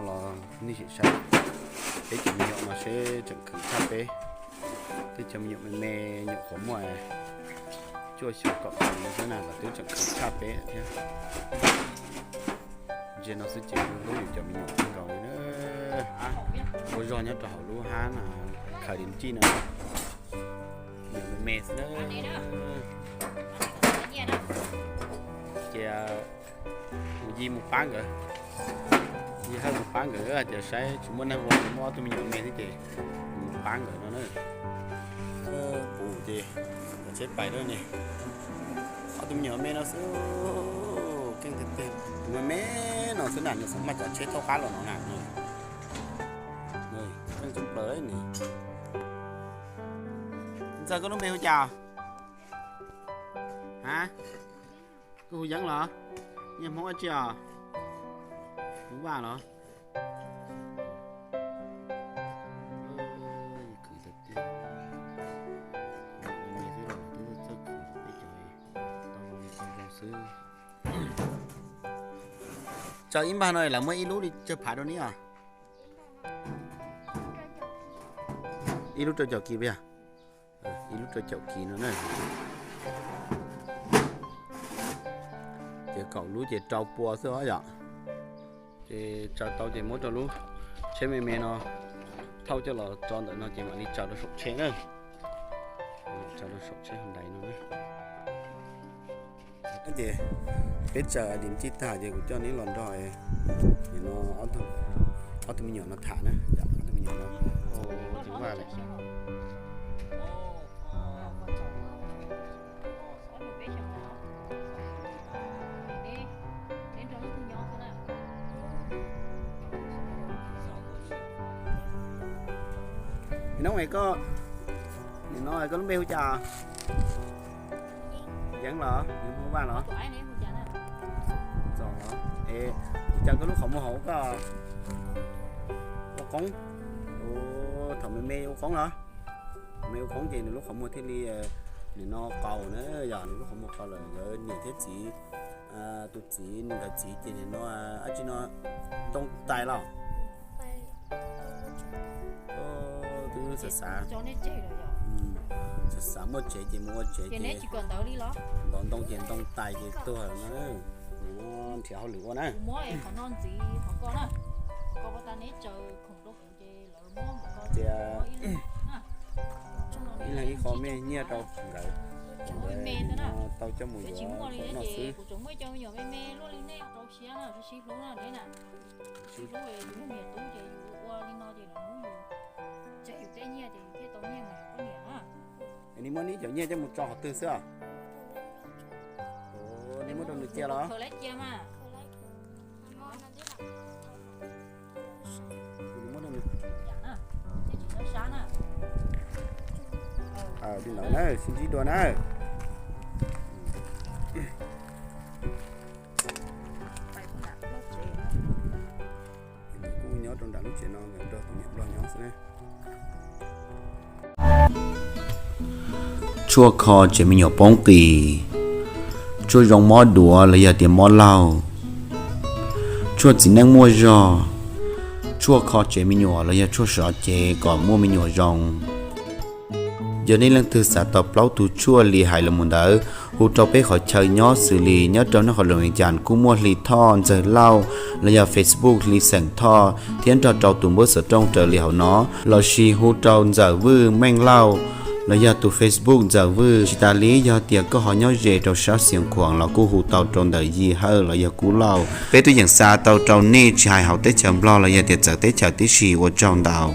Los nej sim saib, peb cov me nyuam no seb tseem khwv tshaj peb. Tej cov me nyuam me me nyuam qhuav muaj cuaj xyoo kaum xyoo no xwb na los twb tseem khwv tshaj peb thiab. Ntsia no xwb ces hlub yus cov me nyuam kawg nkaus li na. Ua zog nyob rau hauv lub hab no, khaws di nrij no, me me xwb na. Ces mus Yi mus pab nkawd, Yi Hawj mus pab nkawd, ces saib tsis muaj neeg ua, muaj ob tug me nyuam me xwb ces mus pab nkawd no na. Pum ces kav tsij pais lawm ne. Ob tug me nyuam me no xwb, keej tiag tiag, me me no xwb na, nws xav maj cov tsheb thauj qab los no na. Keej tshaj plaws ne. Ntxawg, koj lub npe hu cas? Ha? Koj hu Yeeb los? Nyiaj Hmoob dab tsi os? Hmoob Vaj los? Tso ib npag no lawv muab ib lub li tsawg phav rau neb os? Ib lub rau caum kis puas yog? Ib lub rau caum kis no na. Ces kaum lub ces rau pua xwb os yom. Ces tsaws tau ces muab rau lub tsheb me me no thauj coj los tso ntawm no ces mam li tsaws rau saum tsheb na. Tsaws rau saum tsheb hauv ntais no na. Ces peb tsaws di nrij tag ces kuv coj neb los nrog no ob tug me nyuam no tham na, ob tug me nyuam no. Noo, koj, nim no koj lub npe hu cas? Yeeb los, Yeeb Hmoob Vaj los? Txom los? Es ua cas koj lub qhov muag hauv koj ua qoob? Thaum me me ua qoob los? Me ua qoob ces nws lub qhov muag thiaj li, nim no qaus na, yog nws lub qhov muag qaus lawm nkawd niam thiab txiv, tus txiv nkawd txiv ces nim no dab tsi no, ntoo tais los? Twb xav xav, xav xav muaj tsev ces mus ua tsev ces ntov ntoo ces ntoo tais ces tuag na. Nrhiav hauj lwm ua na. Tias ib leeg ib qho me nyiaj rau nkawd, tau coj mus yuav noj xwb. Nws muab neb cov nyiaj coj mus tso qhov twg xwb os? Neb muab rau nws cia los? Li ntawd na, sib ntsib dua na. Kuj nyob rau nram lub tsev no, nkawd nrog tus niam nplog nyob xwb na. Tshuaj kho tsev me nyuam poob qis, tshuaj zoo mob duav los yog tias mob laug, tshuaj txiv neej muaj zog, tshuaj kho tsev me nyuam los yog tshuaj sov cev kom muaj me nyuam zoo. Yog nej leej twg xav tau plaub tug tshuaj li hais los mus ntawd, hu rau peb qhov chaw nyob xws li nyob rau nroog qhov luas Vias Cas kuj muaj Hli Thoj Ntxawg Lauj los yog Facebook Hli Xeem Thoj thiab nrog rau tus npawb xov tooj raws li hauv no, lossis hu rau Ntxawm Vwj Meej Lauj los yog tus Facebook Ntxawm Vwj. Tsis tas li yog tias koj ho nyob ze rau sab Xiav Khuam los kuj hu tau rau ntawm Yim Hawj los yog Kub Lauj. Peb twb yeem xa tau rau nej tsis hais hauv teb chaws Nplog los yog tias txawv teb chaws tib si. Ua tsaug ntau.